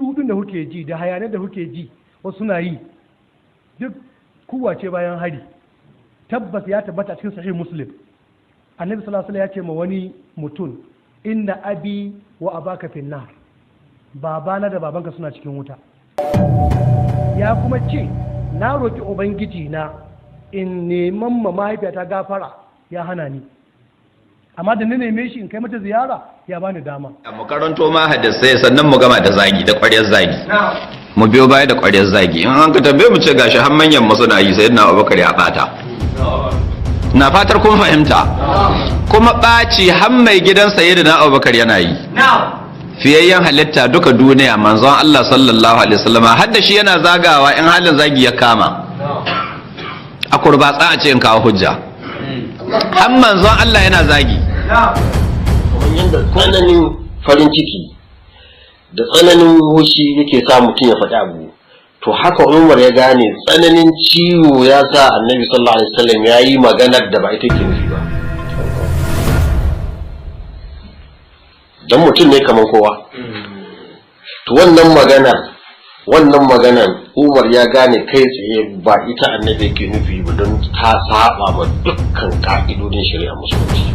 Rudin da kuke ji da hayanar da kuke ji wasu suna yi, duk kuwa ce bayan hari. Tabbas ya tabbata cikin Sahih Muslim, Annabi sallallahu alaihi ya ce ma wani mutum, "Inna abi wa abaka finnar," babana da babanka suna cikin wuta. Ya kuma ce, "Na roki Ubangiji na in neman ma mahaifiyata gafara, ya hana ni, amma da na neme shi in kai mata ziyara, ya bani dama." Mu karanto ma hadisai, sannan mu gama da zagi da ƙwaryar zagi, mu biyo baya da ƙwaryar zagi. In an ka tambaye mu, ce gashi har manyan mu suna yi, Sayyidina Abubakar ya bata. Na fatar kun fahimta. Kuma ɓaci har mai gidan Sayyidina Abubakar yana yi, fiyayyen halitta duka duniya, manzon Allah sallallahu alaihi wasallam, har da shi yana zagawa in halin zagi ya kama. A kurbatsa a ce in kawo hujja, har manzon Allah yana zagi. Kamar yadda tsananin farin ciki da tsananin hushi yake sa mutum ya faɗi abu, to haka Umar ya gane tsananin ciwo ya sa Annabi sallallahu alaihi wasallam ya yi maganar da ba ita ke nufi ba, don mutum ne kamar kowa. To wannan maganar Umar ya gane kai tsaye ba ita Annabi ke nufi ba, don ta saba ma dukkan ka'idodin shari'a Musulunci.